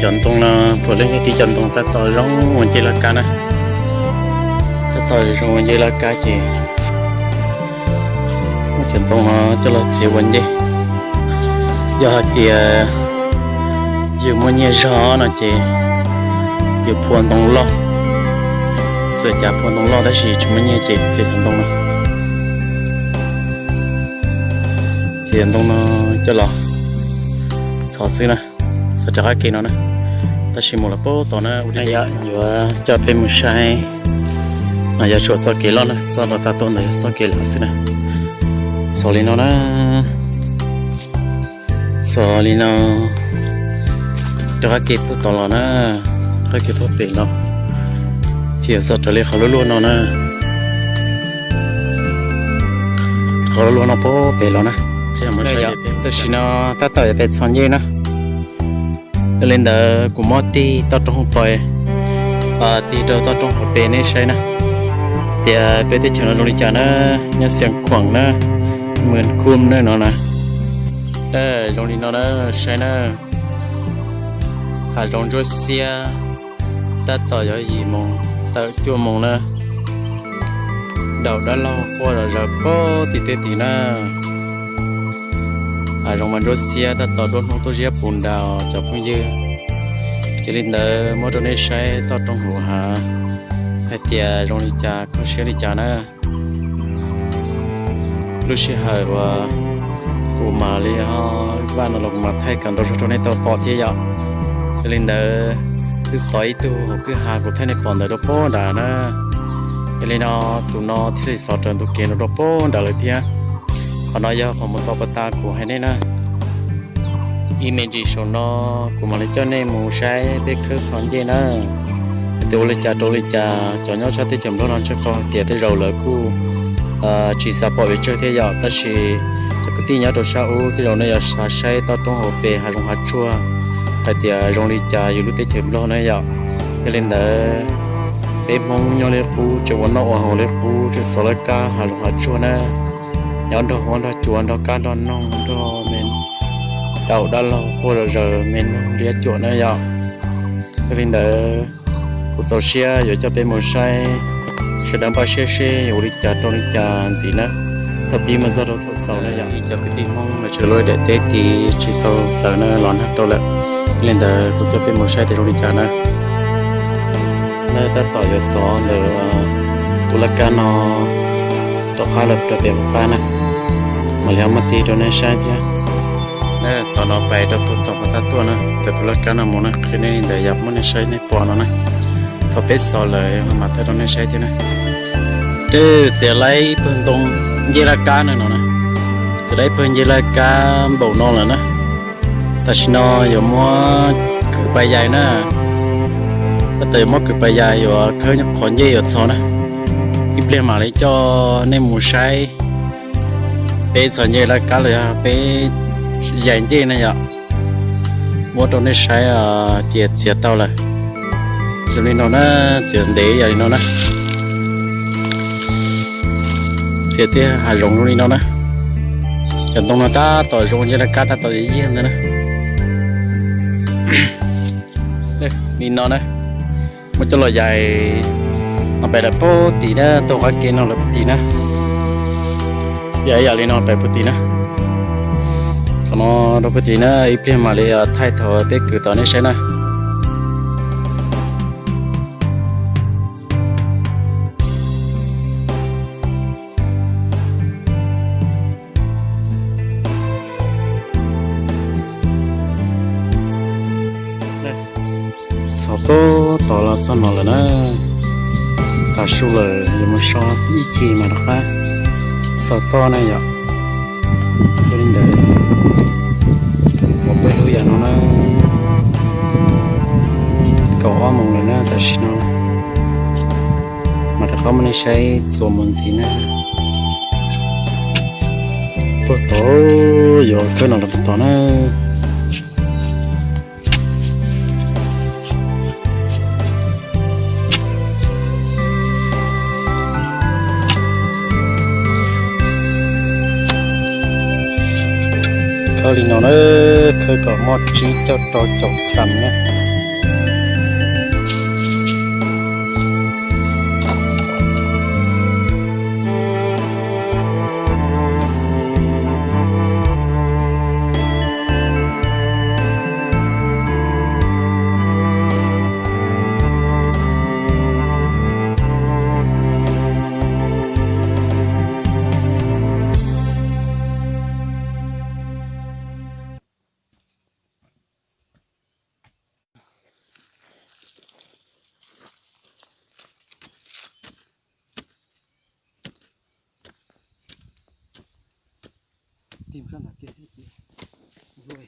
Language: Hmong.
Cov ntoo no puav leej yog tib cov ntoo tab tom zoo ua ncej laj kab na. Tab tom zoo ua ncej laj kab ces muab cov ntoo no coj los txiav ua ncej. Yog hais tias yus muaj nyiaj zog no ces yus phua ntoo loj, xav cas phua ntoo loj tab sis tsis muaj nyiaj ces txiav cov ntoo no, txiav cov ntoo no coj los txhov xwb na, txhov rov qab kev no na. Tab sis mus lawm puag tod na, ua li yuav coj peb mus saib no yog tsuas txoj kev loj na, txoj rau tav tuaj ntawd yog txoj kev loj xwb na. Xov li no na, xov li no rov qab kev puag tod los na, rov qab kev puag pem los, ces yog xov raws li qhov luaj luaj no na. Qhov luaj luaj no puag pem los na. Tam sim no tab tom yuav pem txhos ncej na. Yog li ntawd kuv muab tig toj roob hauv pes, tig rau toj roob hauv pes nej saib na, tias peb teb chaws no zoo li cas na, nyob Xiav Khuam na, Mws Khum na no na. Zoo li no na, saib na, hav zoov ntsuab xiab, tab tom yuav yim moos tawm cuaj moos na. Daum dab laug quaj zom zaws puag tim tej tid na. Hav zoov mas ntsuab xiab tab tom duab hnub tuaj ziab puv nrad cov phooj ywg. Ces li ntawd muab rau nej saib toj roob hauv hav hais tias zoo li cas kho siab li cas na. Lub sij hawm uas kuv mam li ho vaj no los kuv mam thaij kom ntau zog rau nej tau pom thiab yom. Yog li ntawd twb xov ib tug hauv kwj ha kuv thaij nej pom ntawd rau puag nrad na. Yog li no tus no thiaj li xov raws ntu kev no rau puag nrad lawm thiab. Qhov no yog qhov mus tau pas tas kuv hais nej na. Ib me ntsis saum no kuv mam li coj nej mus saib peb khawb txhos ncej na. Hais tias ua li cas rau li cas cov nyob sab teb chaws Nplog no ntshe tau hais tias tej zaum lawv kuj tsis xav pom pes tsawg thiab yom, tab sis cov kwv tij nyob rau sab ub tej zaum nej yuav xav saib toj roob hauv pes hav zoov hav tsuag hais tias zoo li cas yus lub teb chaws Nplog na yom. Yog li ntawd peb Hmoob nyob li qub tseem ua noj ua haus li qub tseem xov laj kab hav zoov hav tsuag na. Nyob nrog huab nrog cua nrog kab nrog noog nrog me daum dab laug quaj zom zaws me noog liab cuam na yom. Yog li ntawd kuv txaus siab yuav coj peb mus saib sawv daws npaj siab seb yuav ua li cas rau li cas ntxiv na. Thaum pib mas txog rau thaum xaus na yom, ib cov kwv tij Hmoob los tseem lub daim teb tid tsis tau tawm na los nag rau lawm. Yog li ntawd kuv coj peb mus saib tias zoo li cas na. Nws tab tom yuav xov ntawm tus laj kab no rov qab los rau pem hauv qab na, mam li ho muab tig rau nej saib thiab. Nws xov no pais rau puag tom pas tab tuaj na, ntawm tus laj kab no mus na, qhia nej li ntawd yog muab nej saib nej pom no na. Thaum peb xov lawm mam thaij rau nej saib thiab na. Twb txiav laib ib pawg ntoo ncej laj kab na no na, txiav laib ib pawg ncej laj kab npaum no lawm na. Tam sim no yuav muab kwv pas yais na, tab tom yuav muab kwv pas yais yuav khawb qhov ncej yuav txhos na. Ib pliag mam li coj nej mus saib peb txhos ncej laj kab los yog peb yais ncej na yom. Muab rau nej saib tias txiav tau lawm. Zoo li no na, txiav ntev yam li no na. Txiav tej hav zoov zoo li no na. Cov ntoo no tab tom zoo ncej laj kab tab tom yig ntawd na. Li no na, muab coj los yais no pem lawm puag tim na, taug qab kev no lawm puag tim na. Yais yam li no pem puag tim na. Qhov no rau puag tim na, ib pliag mam li thaij thaum peb kwv tau nej saib na. Txhos puag tod los txog no lawm na. Tav su lawm yuav mus so ib chim mas rov qab xaus toj na yom. Yog li ntawd, ua pawg lug yam no na, kaum ob moos lawm na tam sim no, mas rov qab muab nej saib txuas mus ntxiv na. Puag tod yuav khawb no los puag tod na. Khawb li no na, khawb kom muaj tsib caug rau caum xam na. Tig sab nram tiaj thiab ces, ua